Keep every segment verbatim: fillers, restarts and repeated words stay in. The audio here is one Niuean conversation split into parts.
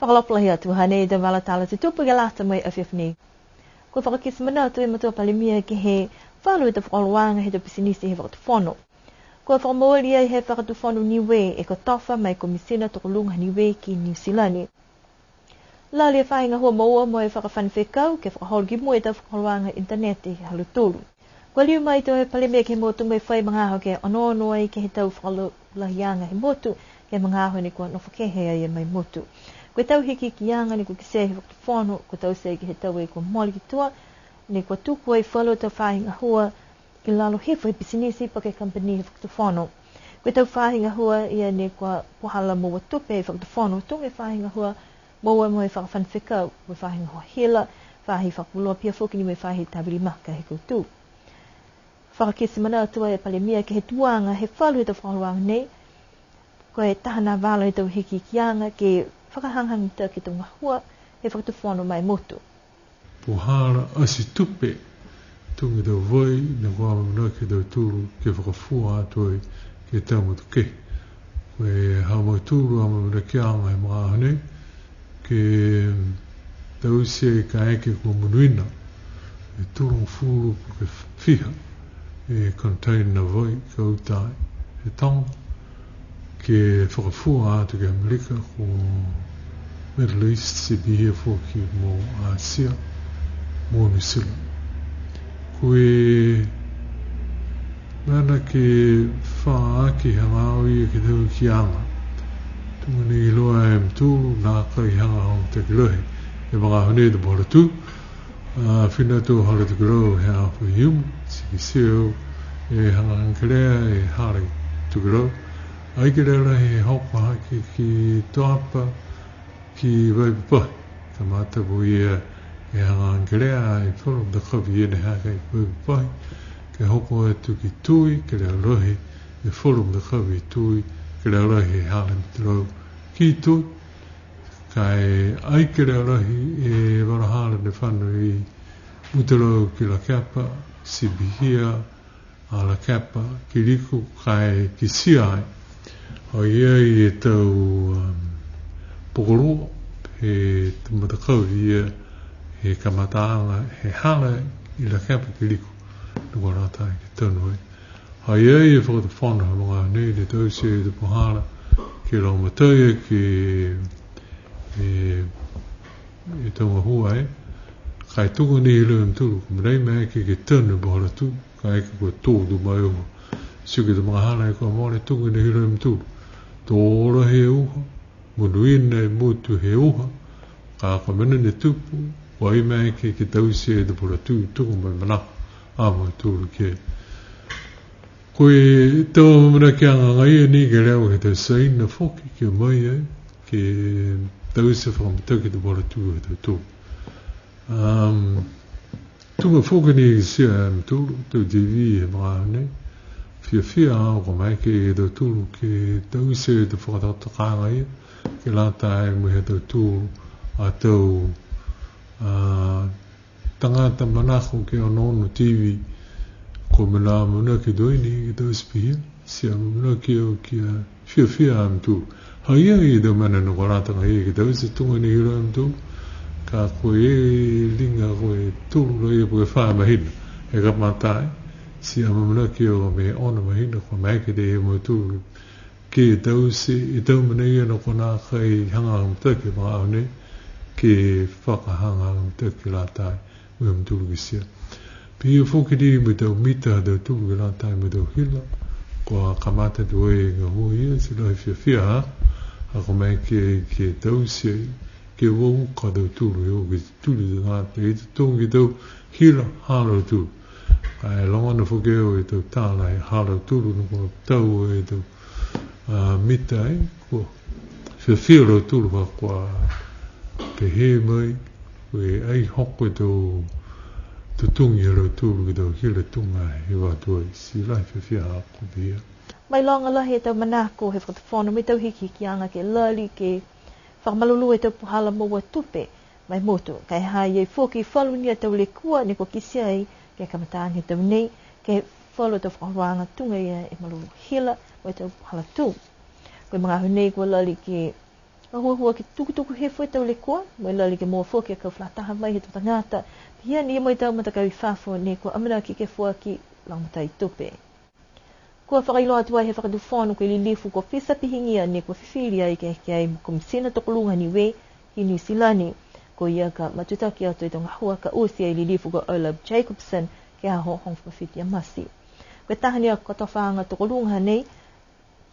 Fakaalofa lahi atu, hanei e tau vala tala tutupu ke lata mo e afiafi nei. Kua fakakite manatu e Matua Palemia ke he falu he tau fakaholoaga he tau pisinisi he fakatufono. Kua fakamooli ai he Fakatufono Niue e kotofa ma e Komisina Tokoluga Niue ki Niu Silani. Lali e faahi gahua moua mo e fakafano fekau ke fakaholo ki mua e tau fakaholoaga initaneti ha lautolu. Kua liu mai e Palemia ke he motu mo e fai magaaho ke onoono ai ke he tau fakalaulahiaga he motu, ke he magaaho ne kua nofo kehe ai e motu. Ko e tau hikihikiaga ne kua kitia he fakatufono, kua taute ke he tau e kua mole ki tua, ne kua tuku ai falu tau faahi gahua i lalo hifo he pisinisi po ke kamupani he fakatufono. Ko e tau faahi gahua ia ne kua puhala moua tupe he fakatufono, tuga e faahi gahua moua mo e fakafano fekau, mo e faahi gahua hila, faahi fakapuloa pihia foki ni mo e faahi tavili maka he kautū. Fakakite manatu e Palemia ke he tuaga he falu he tau fakaholoaga nei, ko e taha nā vala he tau hikihikiaga ke fakahagahaga mitaki e tau gahua he fakatufono ma e motu. Puhala ati tupe, tuga e tau vai, ne kua amanaki e tautolu ke fakafua atu ai ke he tau motu kehe. Ko e ha mautolu a amaamanakiaga he magaaho nei, ke taute kaeke kua monuina e tolugofulu po ke fiha e container vai ka uta ai he toga, ke fakafua atu ki Amerika, ko Middle East, ti pihia foki mo Asia, mo New Zealand. Ko e mena ke fā aki hagaao ia ke he tau hikiaga. Tuga ni iloa e mutolu, nākai hagaao mitaki lahi e magaaho nei he tau puhala tū. A, fina atu hala Tokelau he aho Faiumu, ti kitia au e hagahaga kelea e hala Tokelau. Ai kelea lahi e hoko hake ki Toapa, ki Vaipapahi. Kamata ko ia e hagahaga kelea e falu matakavi ia ne hake i Vaipapahi, ke hoko atu ki Toi, kelea lahi e falu matakavi i Toi, kelea lahi e hala Mutalau ki Toi. Ka e ai kelea lahi e vala hala ne fano i Mutalau ki Lakepa, ti pihia a Lakepa ki Liku, ka e kitia ai, ha i ai e tau, um, pokolua he tau matakavi ia he kamataaga he hala i Lakepa ki Liku, ne kua lata ke tanu ai. Ha i ai e fakatufono he magaaho nei ne taute e tau puhala ke lagomatai ke e, e tau gahua e. Ka e tuga ni e iloa e mutolu, ko e mena ia maeke ke tanu e puhala tū, kaeke kua tō atu mai e uha. Ti ko e tau magahala kua mole, tuga ni e iloa e mutolu, tō lahi e uha, monuina e motu he uha, ka ko e mena ne tupu, kua ai maeke ke taute e tau puhala tū, tuga mo e manako a mautolu ke. Ko e tau amanakiaga agaia ni ke leva ke he tau Saina foki ke o mai ai, ke taute fakamitaki e tau puhala tū ha tautolu. Um, tuga foki ni e kitia e mutolu, tau T V he magaaho nei, fiafia au kua maeke e tautolu ke taute e tau fakatokatokaaga ia, ke lata mo e ha tautolu a tau, a, tagata manako ke onoono T V, ko e mena amanaki tuai ni ke taute pihia, ti amanaki au kia fiafia a mutolu. Ha i ai e tau mena ne kua lata agaia ke taute, tuga ni e iloa e mutolu, ka ko e liga ko e tolu la ia po ke fā mahina he kamata ai, ti amanaki au mo e ono mahina kua maeke e mautolu ke taute e tau mena ia ne kua nākai hagahaga mitaki he magaaho nei, ke fakahagahaga mitaki ke lata mo e ha mutolu kitia. Pihia foki ni mo e tau mita ha tautolu ke lata mo e tau hila, kua kamata tuai e gahua ia, ti lahi e fiafia ha, ha kua maeke ke taute ai, ke uka a tautolu, he o ke tuli tagata, he totogi e tau hila ha lautolu. Ka e logona foki au e tau tala he ha lautolu, ne kua tau e tau, a, mita ai, kua fiafia a lautolu ha kua pehē mai, ko e ai hoko e tau totogi ha lautolu ke he tau hila tuga he vahā tuai, ti lahi e fiafia ha kua pihia. Mailoga lahi e tau manako he fakatufono mo e tau hikihikiaga ke lali ke fakamalolō e tau puhala moua tupe ma e motu. Ka e ha i ai foki falu ni a tau lekua ne kua kitia ai ke he kamataaga he tau nei, ke he falu a tau fakaholoaga tuga ia e malolō hila mo e tau puhala tū. Ko e magaaho nei kua lali ke Ka huahua ke tukutuku hifo e tau lekua, mo e lali ke moua foki e kau fakalataha mai he tau tagata, pihia ni mo e tau matakau i fafo ne kua amanaki ke foaki lagomatai tupe. Kua fakailoa atu ai he Fakatufono ko e lilifu ko Fisa Pihigia ne kua fifili ai ke, ke he Komisina Tokoluga Niue ki Niu Silani. Ko ia ka matutaki atu e tau gahua ka oti e lilifu ko Olaf Jacobsen ke he aho hogofulu ma fitu ia Mati. Ko e taha ni a kotofaaga tokoluga nei,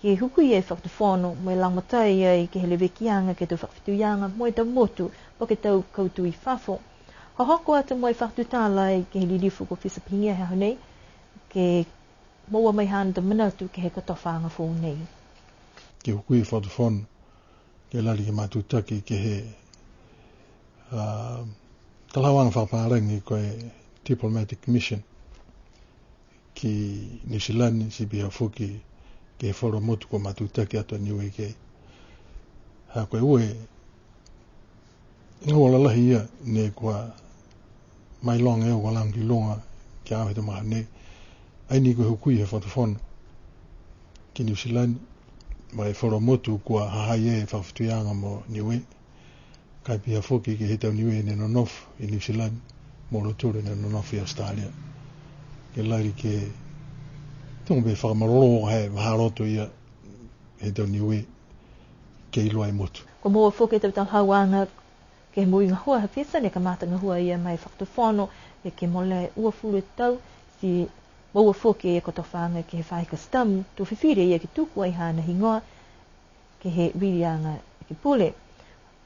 ke hukui e Fakatufono mo e lagomatai ai ke he levekiaga ke he tau fakafetuiaga mo e tau motu, po ke tau kautū i fafo. Hohoko atu mo e fakatutala ai ke he lilifu ko Fisa Pihigia he aho nei, ke moua mai haana tau manatu ke he kotofaaga foou nei. Ke hukui e Fakatufono, ke lali ke matutaki ke he, a, talahauaga fakapālagi ko e diplomatic mission ki Niu Silani, ti pihia foki ke he falu motu kua matutaki atu a Niue ki ai. Ha ko e ua e gahua lalahi ia ne kua mailoga e au kua lago ki luga ki a au he tau magaaho nei. Ai ni ko e hukui he Fakatufono ki Niu Silani, mo e falu motu kua ha ha i ai e fakafetuiaga mo Niue. Ka e pihia foki ke he tau Niue ne nonofo i Niu Silani, mo lautolu ne nonofo i Australia. Ke lali ke tuga pē fakamalolō he vahā loto ia he tau Niue ke iloa e motu. Kua moua foki e tau talahauaga ke he moui gahua ha Fisa ne kamata gahua a ia ma e Fakatufono, ke, ke molea e uafulu e tau, ti moua foki e kotofaaga ke he faahi kasitamu, to fifili a ia ke tuku ai haana higoa ke he viliaga ekepule.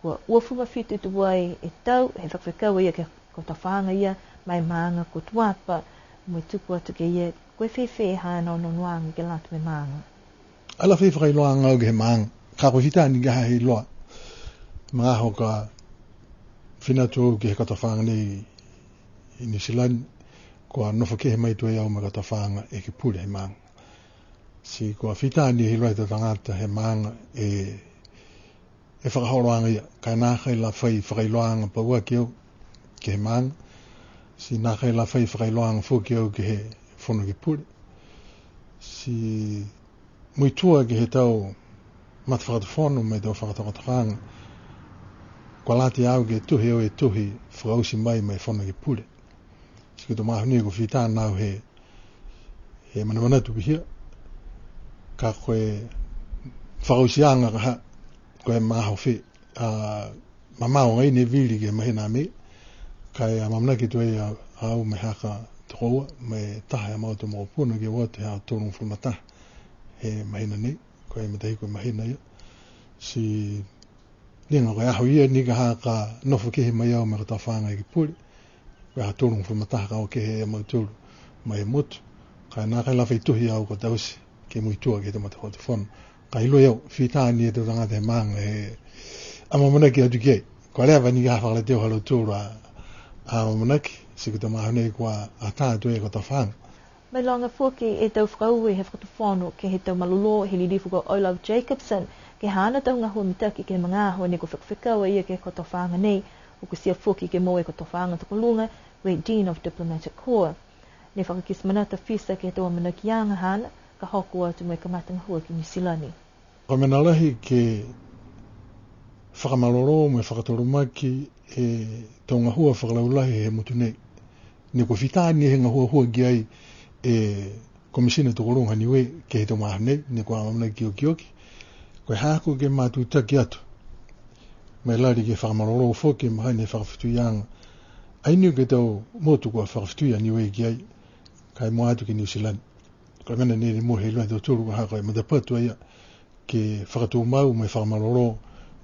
Kua uafulu ma fitu tuai e tau, he fakafekau a ia ke he kotofaaga ia ma e maaga ko Tuapa, mo e tuku atu ki a ia, ko e fēfē haana onoonoaga ke lata mo e maaga. Ai la fai fakailoaaga au ke he maaga, ka ko e fita ni ke ha ha iloa. Magaaho ka fina atu au ke he kotofaaga nei i Niu Silani, kua nofo kehe mai tuai au mo e kotofaaga ekepule he maaga. Ti kua fita ni he iloa he tau tagata he maaga e, e fakaholoaga ia, ka e nākai la fai fakailoaaga pauaki au ke he maaga, ti nākai la fai fakailoaaga foki au ke he Fono Ekepule. Ti muitua ke he tau matafakatufono mo e tau fakatokatokaaga, kua lata au ke tohi au e tohi fakaoti mai ma e Fono Ekepule. Ti ko e tau magaaho nei kua fita ni au he, he manamanatu pihia. Ka ko e fakaotiaga ka ha, ko e magaaho fē, a, mamao agaia ne vili ke he mahina a Me, ka e amaamanaki tuai a, a au mo e haaku tokoua, mo e taha he mautolu mokopuna ke o atu he aho tolugofulu ma taha he mahina nei, ko e matahiku he mahina ia. Ti liga ko e aho ia ni ka ha ka nofo kehe mai au mo e kotofaaga Ekepule, ko e aho tolugofulu ma taha ka o kehe a mautolu mai he motu. Ka e nākai la fai tohi au kua taute ke muitua ke he tau matafakatufono. Ka iloa e au, fita ni e tau tagata he maaga he amaamanaki atu ki ai. Kua leva ni ka ha fakalautelu ha lautolu a, a amaamanaki, ti ko e tau magaaho nei kua ata atu e kotofaaga. Mailoga foki e tau fakaaue he Fakatufono ke he tau malolō he lilifu ko Olaf Jacobsen, ke he haana tau gahua mitaki ke he magaaho ne kua fekafekau a ia ke he kotofaaga nei, o kitia foki ke moua e kotofaaga tokoluga, ko e Dean of Diplomatic Corps. Ne fakakite manatu a Fisa ke he tau amanakiaga haana, ka hoko atu mo e kamata gahua ki Niu Silani. Ko e mena lahi ke fakamalolō mo e fakatolomaki e tau gahua fakalaulahi he motu nei. Ne kua fita ni he gahuahua ki ai e Komisina Tokoluga Niue ke he tau magaaho nei, ne kua amaamanaki ke okioki. Ko e haaku ke matutaki atu, mo e lali ke fakamalolō foki ma haana fakafetuiaga. Ai ni ke he tau motu kua fakafetui a Niue ki ai, ka e mua atu ki Niu Silani. Ko e mena nei ne mua he iloa e tautolu ka ha ko e matapatu a ia ke fakatumau mo e fakamalolō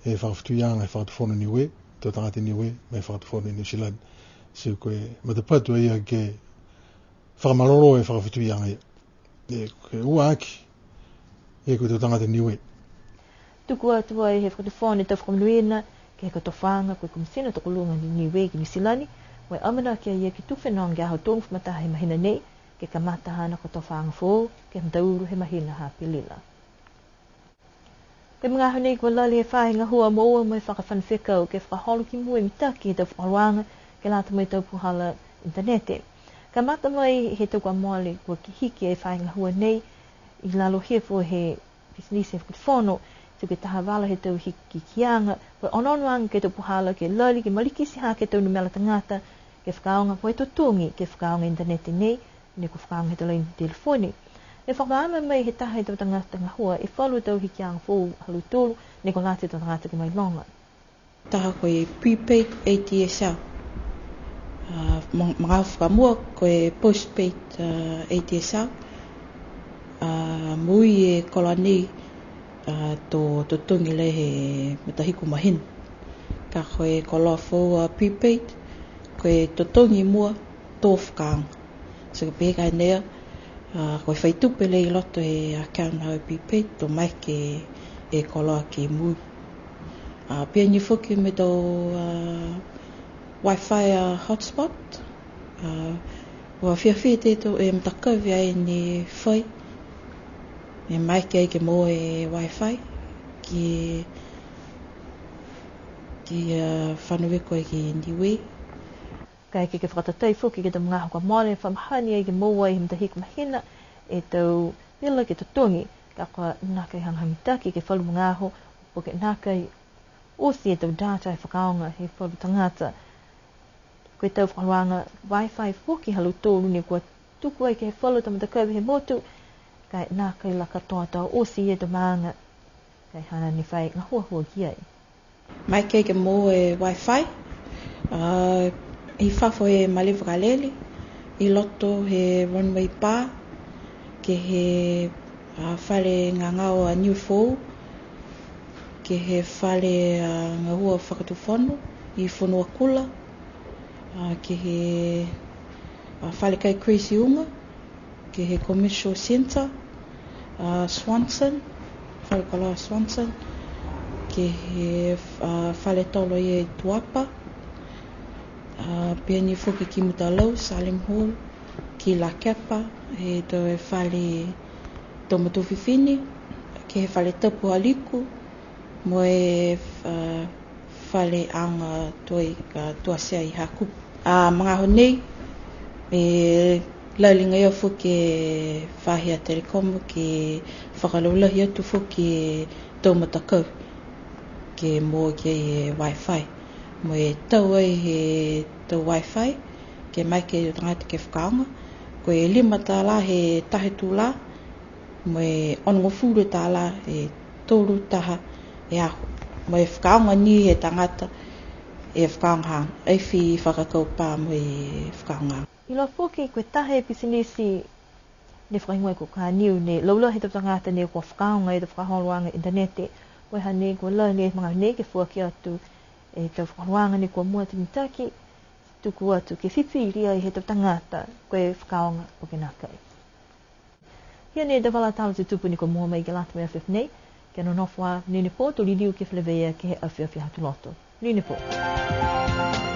e fakafetuiaga he Fakatufono Niue, tau tagata Niue, mo e Fakatufono Niu Silani. Ti ko e matapatu a ia ke fakamalolō e fakafetuiaga ia. E, ke ua aki, e ko e tau tagata Niue. Tuku atu ai he Fakatufono e tau fakamonuina ke he kotofaaga ko e Komisina Tokoluga ni Niue ki Niu Silani, mo e amanaki a ia ke tuku fenoga ke he aho tolugofulu ma taha he mahina nei, ke kamata haana kotofaaga foou, ke he mataulu he mahina ha Apelila. Ko e magaaho nei kua lali e faahi gahua moua mo e fakafano fekau ke fakaholo ki mua e mitaki he tau fakaholoaga ke lata mo e tau puhala initanete. Kamata mai he tau kua mole kua hiki e faahi gahua nei i lalo hifo he pisinisi he Fakatufono, Ke taha vala he tau hikihikiaga, ko e onoonoaga ke he tau puhala ke lali, ke malikiti hake e tau numela tagata ke fakaaoga, ko e totogi ke fakaaoga initaneti nei, ne kua fakaaoga he tau laini telefoni. Ne fakamaama mai he taha he tau tagata gahua e falu tau hikiaga foou ha lautolu, ne kua lata e tau tagata ke mailoga. Taha ko e prepaid A D S L. A, ma-, magaaho fakamua ko e postpaid, a, A D S L. A, moui e koloa nei, a, to totogi lahi he matahiku mahina. Ka ko e koloa foou a prepaid, ko e totogi mua to fakaaoga. So, ko e pehē ka nei, a, ko e fai tupe lā i loto he account ha prepaid, to maeke e koloa ke moui. A, pihia ni foki mo e tau, a, Wi-Fi, a, hotspot. A, kua fiafia e tau, e matakavi ai ne fai. E maeke ai ke moua e Wi-Fi ke, ke, a, fano viko ai ki Niue. Kaeke ke fakatatai foki ke he tau magaaho kua mole, fa mahani ai ke moua ai he matahiku mahina e tau pila ke totogi, ka kua nākai hagahaga mitaki ke he falu magaaho, po ke nākai oti e tau data he fakaaoga he falu tagata. Ko e tau fakaholoaga Wi-Fi foki ha lautolu ne kua tuku ai ke he falu tau matakavi he motu, ka e nākai la katoatoa oti e tau maaga, ka e hana ni fai gahuahua ki ai. Maeke ke moua e Wi-Fi, a, i fafo he malē vakalele, i loto he runway bar, ke he, a, fale gagao a Niue Foou, ke he fale, a, gahua fakatufono i Fonuakula, a, ke he, a, fale kai Crazy Uga, ke he Commercial Centre, a, Swanson, fale koloa Swanson, ke he, a, fale tolo i Tuapa, a, pihia ni foki ki Mutalau, Salim Hall, ki Lakepa, he tau fale tau matua fifine, ke he fale tapu ha Liku, mo e, a, fale aga toi, a, tuatea i Hakupu. A, magaaho nei, e, lali agaia foki e faahi a Telecom ke fakalaulahi atu foki e tau matakau ke moua ki ai e Wi-Fi. Mo e tau ai he tau Wi-Fi, ke maeke e tagata ke fakaaoga, ko e lima tālā he taha tulā, mo e onogofulu tālā e tolu taha e aho. Mo e fakaaoga ni he tagata e fakaaoga, ai fai fakakaupā mo e fakaaoga. Iloa foki ko e taha e pisinisi ne fakahigoa ko Kaniu ne laulahi e tau tagata ne kua fakaaoga e tau fakaholoaga initaneti. Ko e ha ne kua lali e magaaho nei ke foaki atu e tau fakaholoaga ne kua mua atu mitaki, tuku atu ke fifili ai he tau tagata ko e fakaaoga po ke nākai. Ia nei e tau vala tala tutupu ne kua moua mai ke lata mo e afiafi nei, kia nonofo ā, monuina e pō, to liliu ke feleveia ke he afiafi Aho Tuloto. Monuina e pō.